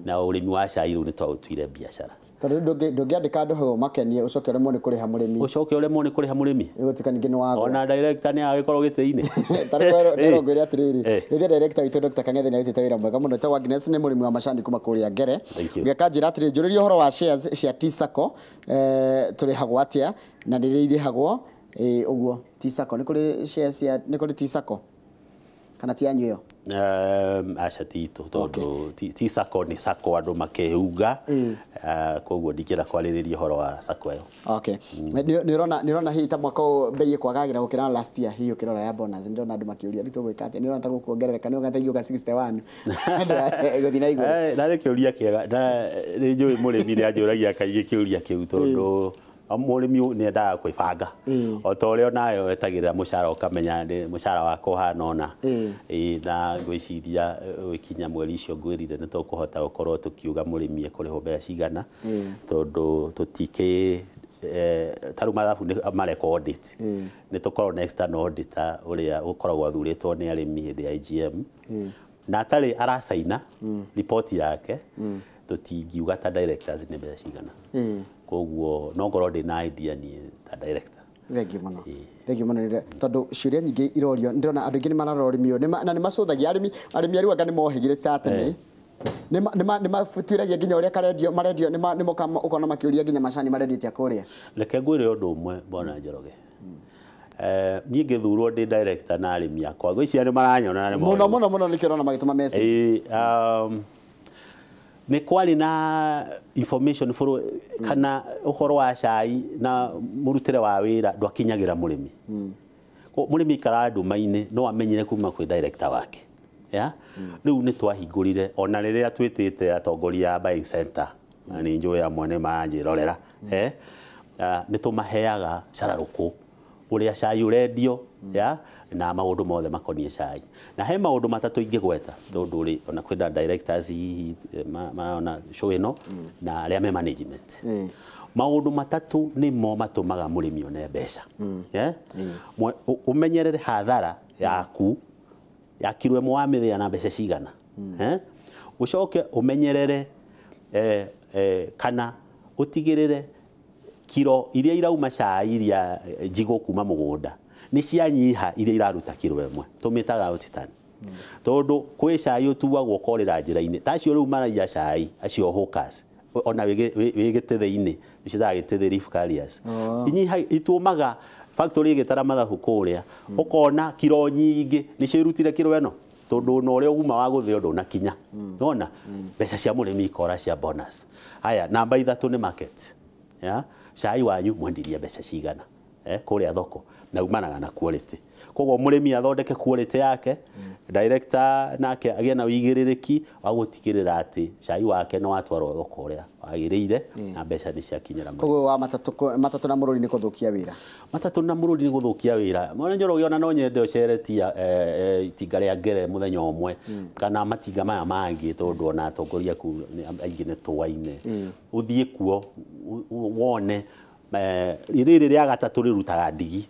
na ũrĩmi wa cai rĩu nĩ twaũtuire biacara. Tondũ ndũngĩandĩka andũ hau makenie ũcoke ũremwo nĩ kũrĩha mũrĩmi. Ũcoke ũremwo nĩ kũrĩha mũrĩmi, ĩgũtuĩka ningĩ nĩ wagũra. Ona director nĩ agĩkorwo gĩtĩ-inĩ. Ta rĩu nderwo ngwĩre atĩrĩrĩ, rĩrĩa director witũ Dr. Kang'ethe nĩ arutĩte wĩra mwega mũno. Etagwo Agnes, nĩ mũrĩmi wa macani kuma kũrĩa Ngere. Ũgĩkanjĩra atĩrĩ, njũrĩrie ũhoro wa shares cia T-Sacco, tũrĩhagwo atĩa na nĩ rĩ irĩhagwo? Ũguo T-Sacco nĩ kũrĩ shares cia, nĩ kũrĩ T-Sacco kana ti yanyu ĩyo? Aca ti itũ, tondũ ti Sacco, nĩ Sacco andũ makĩunga, koguo ndingĩenda kwarĩrĩria ũhoro wa Sacco ĩyo. Okay. Nĩ ũrona hihi ta mwaka ũyũ bei ĩkwagagĩra gũkĩra last year, hihi ũkĩrora ya bonus? Nĩ ndĩrona andũ makĩũria rĩu tũgwĩka atĩa, nĩ ũrona ta gũkuongerereka, nĩ ũrona ta ingĩũka 61 gũthiĩ na igũrũ? Na nĩ kĩũria kĩega, na nĩ njũĩ mũrĩmi nĩ anjũragia kaingĩ kĩũria kĩu, tondũ mũrĩmi nĩ endaga kwĩbanga o ta ũrĩa onawe wetagĩrĩra mũcara ũkamenya nĩ mũcara wakwa ũhana ũna. Na ngwĩciria gwĩkinya mweri ũcio ngwĩrire nĩ tũkũhota gũkorwo tũkiuga mũrĩmi ekũrĩhwo mbeca cigana, tondũ tũtikĩ ta rĩu mathabu nĩ mareka audit, nĩ tũkoragwo na external auditor ũrĩa ũkoragwo athurĩtwo nĩ arĩmi hĩndĩ ya AGM, na atarĩ aracaina riboti yake tũtingiuga ta directors nĩ mbeca cigana. Koguo no ngorwo ndĩ na idea niĩ ta director. Thengiũ mũno. Thengiũ mũno, tondũ ciũria nyingĩ irorio, ndĩrona andũ aingĩ nĩ mararora ũrĩmi ũyũ, na nĩ macũthagia arĩmi arĩa anga nĩ mohĩgire ta tene, nĩ matuĩragia nginya ũrĩa karendio marendio, nĩ moka ũkona makĩũria nginya macani marendio atĩa kũrĩa. Reke ngwĩre ũndũ ũmwe bwana Njoroge, niĩ ngĩthurwo ndĩ director na arĩmi akwa ngwĩciria nĩ maranyona na nĩ mũno mũno mũno, nĩkĩo ũrona magĩtũma message. Nĩ kwarĩ na information flow kana ũhoro wa cai na mũrutĩre wa wĩra ndwakinyagĩra mũrĩmi. Mũrĩmi aikaraga nduma-inĩ no amenyire kuma kwĩ director wake. Rĩu nĩ twahingũrire ona rĩrĩa twĩtĩte atongoria a buying center, na nĩ njũĩ amwe nĩ maranjĩrorera, nĩ tũmaheaga cararũkũ ũrĩa cai ũrendio, na maũndũ mothe makoniĩ cai. Na he maũndũ matatũ ingĩgweta, tondũ rĩ ona kwĩna directors hihi marona show ĩno na arĩa me management. Maũndũ matatũ nĩmo matũmaga mũrĩmi one mbeca. Ũmenyerere hathara yaku ya kiro ĩmwe wamĩthĩa na mbeca cigana. Ũcoke ũmenyerere kana ũtigĩrĩre kiro iria irauma cai iria njigũ kuma mũgũnda nĩ cianyiha iria iraruta kiro ĩmwe, tũmĩtaga outturn. Tondũ kwĩ cai ũtuagwo ũkorĩra njĩra-inĩ, ta acio rĩu maraiya cai acio hawkers, ona wĩ gĩtĩthĩ-inĩ, tũciĩtaga gĩtĩthĩ leaf carriers. Inyiha itũmaga factory ĩgĩtara mathabu kũrĩa, ũkona kiro nyingĩ nĩ ciĩrutire kiro ĩno, tondũ ona ũrĩa uma wa gũthĩo ndũnakinya. Nĩwona? Mbeca cia mũrĩmi ikora cia bonus. Haya, namba 3 nĩ market. Cai wanyu mwendirie mbeca cigana kũrĩa thoko, na umanaga na quality. Koguo mũrĩmi athondeke quality yake, director nake agĩe na ũigĩrĩrĩki wa gũtigĩrĩra atĩ cai wake nĩ watwarwo thoko ũrĩa wagĩrĩire na mbeca nĩ ciakinyĩra mũrĩmi. Koguo wa matatũ na mũrũri nĩ gũthũkia wĩra. Matatũ na mũrũri nĩ gũthũkia wĩra. Mwana Njoroge ona no nyende ũcere itinga rĩa Ngere mũthenya ũmwe kana matinga maya mangĩ, tondũ ona atongoria aku aingĩ nĩ tũaine. Ũthiĩ kuo wone rĩrĩ rĩa gatatũ rĩrutaga ndigi.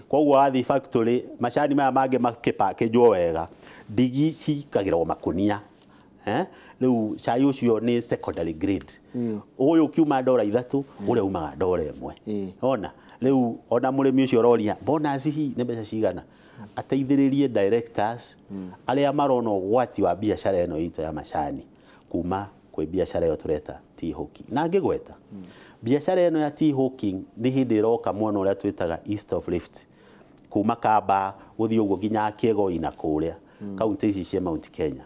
Koguo wathiĩ factory macani maya mangĩ makĩpakĩnjwo wega, ndigi cikagĩrwo makũnia, Rĩu cai ũcio nĩ secondary grade. Ũyũ ũkiuma $3, ũrĩa umaga $1. Ona rĩu ona mũrĩmi ũcio ũroria bonus hi nĩ mbeca cigana, ateithĩrĩrie directors arĩa marona ũgwati wa biacara ĩno itũ ya macani kuma kwĩ biacara ĩyo tũreta tea hawking. Na ngĩgweta biacara ĩno ya tea hawking nĩ hĩndĩ ĩroka mwena ũrĩa twĩtaga East of Rift, kuma Kamba gũthiĩ ũguo nginya Kĩgoi na kũrĩa kaunti ici cia Mount Kenya.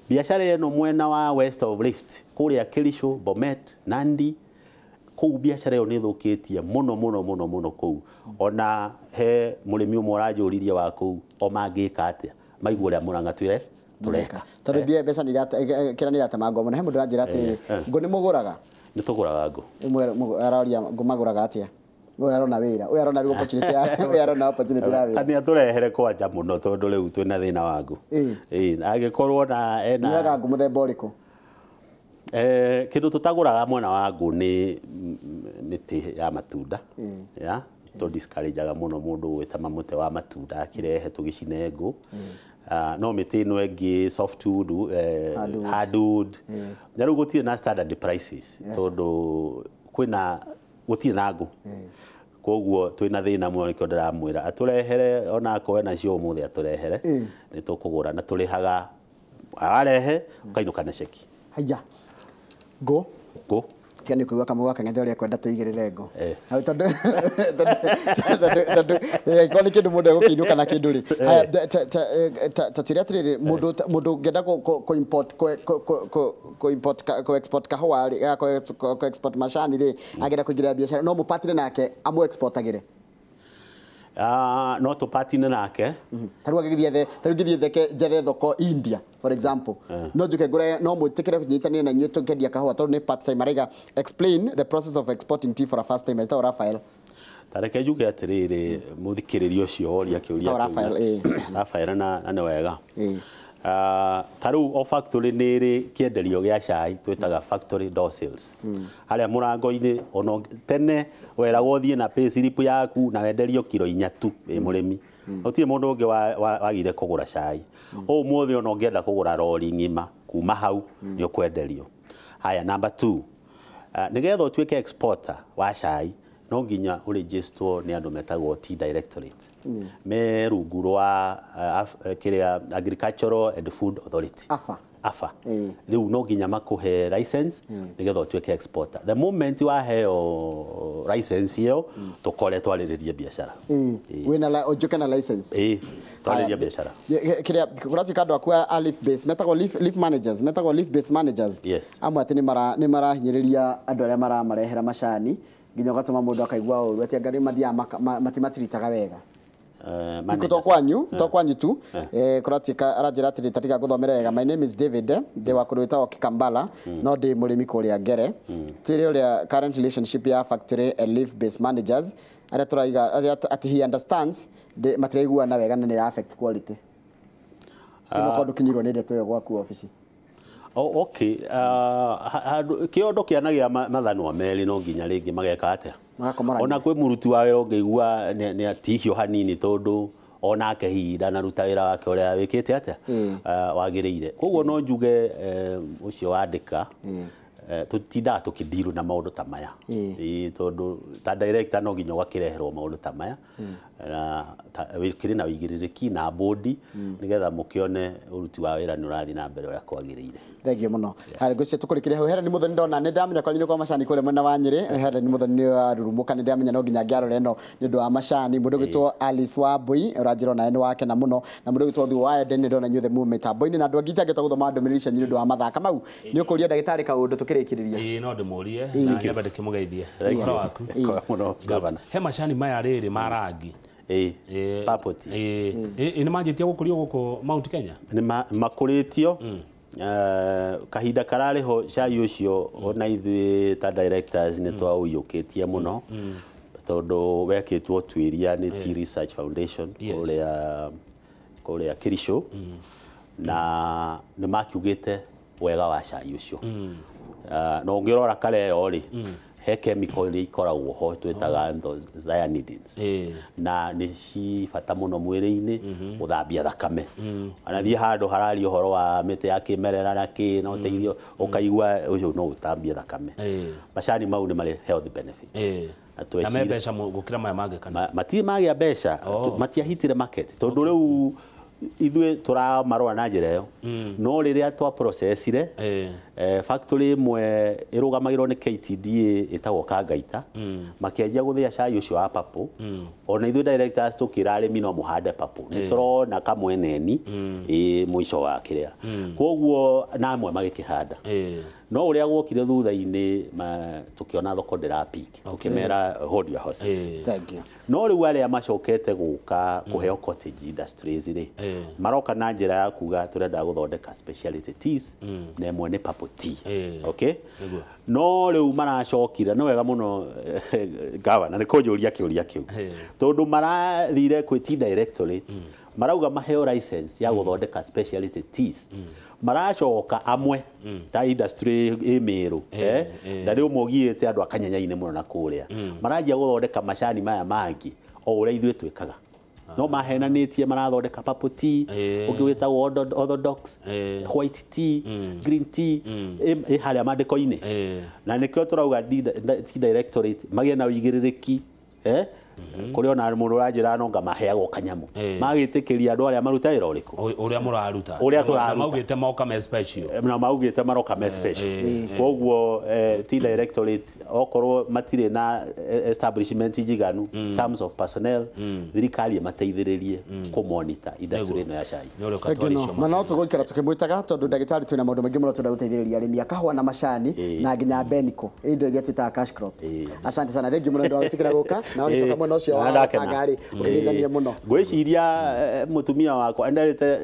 Biacara ĩno mwena wa West of Rift kũrĩa Kericho, Bomet, Nandi, kũu biacara ĩyo nĩ ĩthũkĩtie mũno mũno mũno mũno kũu. Ona he mũrĩmi ũmwe ũranjũririe wa kũu o mangĩka atĩa maigua ũrĩa Murang'a twĩre tũreka. Tondũ mbeca nĩ kĩrĩa nĩ iratemangwo mũno. He mũndũ ũranjĩra atĩrĩrĩ, ngũ nĩ mũgũraga? Nĩ tũgũraga ngũ. Aroria ngũ magũraga atĩa? Ũyũ arona wĩra, ũyũ arona rĩu opportunity ya, ũyũ arona opportunity ya wĩra. Ta nĩ atũrehere kwanja mũno tondũ rĩu twĩna thĩna wa ngũ. Angĩkorwo na ena Nĩwega ngũ mũthemba ũrĩkũ? Kĩndũ tũtagũraga mwena wa ngũ nĩ mĩtĩ ya matunda. Ya, tũ discourage-aga mũno mũndũ gwĩtema mũtĩ wa matunda akĩrehe tũgĩcine ngũ. No mĩtĩ ĩno ĩngĩ softwood, hardwood. Na rĩu gũtirĩ na standard prices tondũ kwĩna gũtirĩ na ngũ. Koguo twĩna thĩna mũno, nĩkĩo ndĩramwĩra atũrehere ona akorwo nacio ũmũthĩ atũrehere nĩ tũkũgũra na tũrĩhaga arehe ũkainũka na ceki. Haya. Ngũ. Ngũ. Tiga nĩ kũigua kamwe gaka ng'ethe ũrĩa kwenda tũigĩrĩre ngũ. Hau tondũ tondũ angĩkorwo nĩ kĩndũ mũndũ egũkĩinũka na kĩndũ rĩ. Haya, ta twĩre atĩrĩrĩ, mũndũ ũngĩenda kũ import, kũ import kũ export kahũa rĩ, kũ export macani rĩ, angĩenda kũingĩrĩra biacara, no mũpatine nake amũ exportagĩre? No tũpatine nake. Ta rĩu agĩthiĩ ethe, ta rĩu ngĩthiĩ theke njethe thoko India for example, no njuke ngũre, no mwĩtĩkĩre kũnyitanĩra na inyuĩ tũkĩendia kahũa tondũ nĩ part time? Araiga explain the process of exporting tea for a first time. Etagwo Raphael. Ta reke njuge atĩrĩrĩ, mũthikĩrĩria ũcio woria kĩũria Etagwo Raphael, kĩu Raphael, na nĩ wega. Ta rĩu o factory nĩ ĩrĩ kĩenderio gĩa cai twĩtaga factory door sales, harĩa mũrango-inĩ. Ona tene weragwo ũthiĩ na pay slip yaku na wenderio kiro 4 tu wĩ mũrĩmi, gũtirĩ mũndũ ũngĩ wagire kũgũra cai. Ũmũthĩ ona ũngĩenda kũgũra rori ng'ima kuma hau nĩ ũkwenderio. Haya, number 2, nĩgetha ũtuĩke exporter wa cai no nginya ũregisterwo nĩ andũ metagwo Tea Directorate, me rungu rwa kĩrĩa Agricultural and Food Authority. AFA. AFA. Rĩu no nginya makũhe license nĩgetha ũtuĩke exporter. The moment waheo license ĩyo, tũkore twarĩrĩrie biacara. Wĩna ũnjũke na license. Ĩĩ, twarĩrĩrie biacara. Kĩrĩa kũratuĩka andũ aku a leaf base metagwo leaf managers, metagwo leaf base managers. Yes. Amwe atĩ nĩ marahinyĩrĩria andũ arĩa maramarehera macani nginya ũgatũma mũndũ akaigua ũru atĩ anga nĩ mathiaga matimatiritaga wega. Tiko to kwanyu tu kũratuĩka aranjĩra atĩrĩ, ta tiga ngũthomere wega. My name is David, ndĩ wa kũndũ gwĩtagwo Kikambala, no ndĩ mũrĩmi kũrĩa Ngere. Twĩre ũrĩa current relationship ya factory and leaf base managers arĩa tũraiga arĩa atĩ he understands matiraiguana wega na nĩ affect quality. Nĩ mũkorwo ndũkinyirwo nĩ ndeto ĩyo gwaku obici. Oh, okay. Kĩondo kĩanagia mathanwa merĩ no nginya rĩngĩ mageka atĩa? Magakomorania. Ona kwĩ mũruti wa wĩra ũngĩigua nĩ atihio hanini tondũ onake hihi ndanaruta wĩra wake ũrĩa wĩkĩte atĩa wagĩrĩire. Koguo no njuge ũcio wandĩka tũtindaga tũkĩndirwo na maũndũ ta maya. Ĩĩ, tondũ ta director no nginya ũgakĩreherwo maũndũ ta maya na kĩrĩ na ũigĩrĩrĩki na bodi nĩgetha mũkĩone ũruti wa wĩra nĩ ũrathiĩ na mbere ũrĩa kwagĩrĩire. Thengiũ mũno. Harĩ ngwĩciria tũkũrĩkĩria hau. Helen Muthoni, ndona nĩ ndamenya kwanyu nĩ kwa macani kũrĩa mwena wa Nyĩrĩ. Helen Muthoni nĩ warurumũka, nĩ ndamenya no nginya ngĩarora ĩno nĩ ũndũ wa macani. Mũndũ ũgwĩtwo Alice Wambui ũranjĩra onawe nĩ wakena mũno, na mũndũ ũgwĩtwo Thuo wa Eden nĩ ndona inyuothe mu mĩtambo-inĩ, na andũ angĩ itangĩhota gũthoma ndũmĩrĩri cianyu nĩ ũndũ wa mathaa. Kamau, nĩ ũkũria ndagĩtarĩ kaũndũ tũkĩrĩkĩrĩria? Ĩĩ, no ndĩmũrie na nyambe ndĩkĩmũgeithie. Ũhoro waku? Mũno, gavana. He macani maya rĩrĩ ma rangi. Ĩĩ, purple tea. Ĩĩ, nĩ manjĩtie gũkũrio gũkũ Mount Kenya? Nĩ makũrĩtio kahinda kararĩ ho cai ũcio, ona ithuĩ ta directors nĩ twaũiyũkĩtie mũno tondũ wekĩtwo ũtuĩria nĩ Tea Research Foundation kũrĩa Kericho, na nĩ makiugĩte wega wa cai ũcio. Na ũngĩrora kare ĩyo rĩ, He chemical iria ikoragwo ho twĩtaga anthocyanidins, na nĩ ci bata mũno mwĩrĩ-inĩ gũthambia thakame. Ona thiĩ handũ hararia ũhoro wa mĩtĩ ya kĩmerera na kĩ na ũteithio, ũkaigua ũcio no ũtambie thakame. Macani mau nĩ marĩ health benefits. Na Na me mbeca gũkĩra maya mangĩ kana? Matirĩ magĩa mbeca. Matiahitire market tondũ rĩu ithuĩ tũramarora na njĩra ĩyo, no rĩrĩa twa processire, factory ĩmwe ĩrũgamagĩrwo nĩ KTDA ĩtagwo Kangaita, makĩanjia gũthĩa cai ũcio wa purple. Ona ithuĩ directors tũkĩra arĩmi no mũhande purple, nĩ tũrona kamweneni ĩ mũico wa kĩrĩa, koguo na amwe magĩkĩhanda. No ũrĩa gwokire thutha-inĩ tũkĩona thoko ndĩra peak, ũkĩmera hold your horses. Thank you. No rĩu arĩa macokete gũka kũheo cottage industries rĩ, maroka na njĩra ya kuga tũrenda gũthondeka specialty teas, na ĩmwe nĩ purple tea. Okay. Nĩguo. No rĩu maracokire nĩ wega mũno, gavana, nĩ kũnjũria kĩũria kĩu, tondũ marathire kwĩ tea directorate, marauga maheo license ya gũthondeka specialty teas. Maracoka amwe ta industry ĩ Mĩrũ, na rĩ ũmwe ũgiĩte andũ akanyanya-inĩ mũno na kũrĩa, maranjia gũthondeka macani maya mangĩ o ũrĩa ithuĩ twĩkaga, no mahenanĩtie marathondeka purple tea, ũngĩ wĩtagwo orthodox, white tea, green tea, ĩ harĩa mandĩko-inĩ. Na nĩkĩo tũrauga tea directorate magĩe na ũigĩrĩrĩki, kũrĩ ona mũndũ ũranjĩra no ngamaheagwo kanyamũ, magĩtĩkĩria andũ arĩa maruta wĩra ũrĩkũ. Ũrĩa mũraruta. Ũrĩa tũraruta. Na maugĩte moka me special. Na maugĩte maroka me special. Koguo tea directorate, okorwo matirĩ na establishment njiganu in terms of personnel, thirikari ĩmateithĩrĩrie kũ-monitor industry ĩno ya cai. Nĩ ũrĩa Thank you. ũkatwara No, na no tũgũikara tũkĩmwĩtaga tondũ ndagĩtarĩ twĩna maũndũ maingĩ mũno twenda gũteithĩrĩria arĩmi a kahũa na macani na nginya beniko, indo iria twĩtaga cash crops. Asante sana, thank you mũno nĩ ũndũ wa gwĩtĩkĩra gũka na ũgĩcoka mwena ũcio Na wa ndakena. Kangari ũkĩgeithanie mũno. Ngwĩciria mũtumia wakwa nderĩte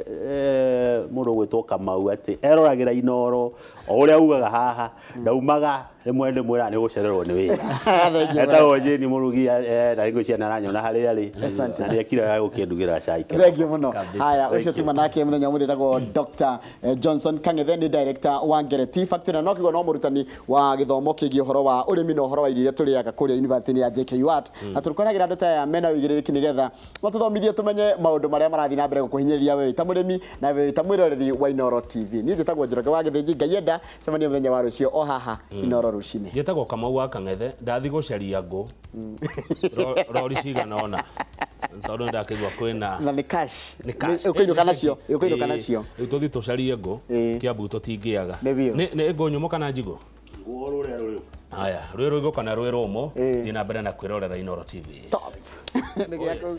mũndũ ũgwĩtwo Kamau atĩ eroragĩra Inoro o ũrĩa ugaga haha, ndaumaga rĩmwe ndĩmwĩraga nĩ gũcererwo nĩ wĩra. Thank you. Etagwo Jane Mũrugi, na ngwĩciria nĩ aranyona harĩa arĩ. Asante. Na nĩekire gũkĩndugĩra cai kĩroko. Thank you mũno. Kabisa. Haya, ũcio Thank you. tuma nake mũthenya ũmũthĩ etagwo Dr. Johnson Kang'ethe, nĩ director wa Ngere Tea Factory na no kĩguo no mũrutani wa gĩthomo kĩgiĩ ũhoro wa ũrĩmi na ũhoro wa irio iria tũrĩaga kũrĩa university ya JKUAT, na tũrĩkoragĩra andũ ta aya mena ũigĩrĩrĩki nĩgetha matũthomithie tũmenye maũndũ marĩa marathiĩ na mbere gũkũhinyĩrĩria we wĩ ta mũrĩmi na we wĩ ta mwĩroreri wa Inoro TV. Niĩ njĩtagwo Njoroge wa Gĩthĩnji, Ngai enda cemania mũthenya wa rũciũ o haha Inoro rũcinĩ. Njĩtagwo Kamau wa Kang'ethe, ndathi gũcaria ngũ rori cigana ũna tondũ ndakĩigua kwĩna Na nĩ cash. Nĩ cash. Ũkũinũka nacio, ũkũinũka nacio. Rĩu tũthiĩ tũcarie ngũ. Kĩambu tũtingĩaga. Nĩ biũ. Nĩ ngũ nyũmũ kana njigũ? Nguo rũrĩa rũrĩ. Haya, rwĩ rũigũ kana rwĩ rũmũ, thiĩ na mbere na kwĩrorera Inoro TV. Top. Nĩ gĩaku.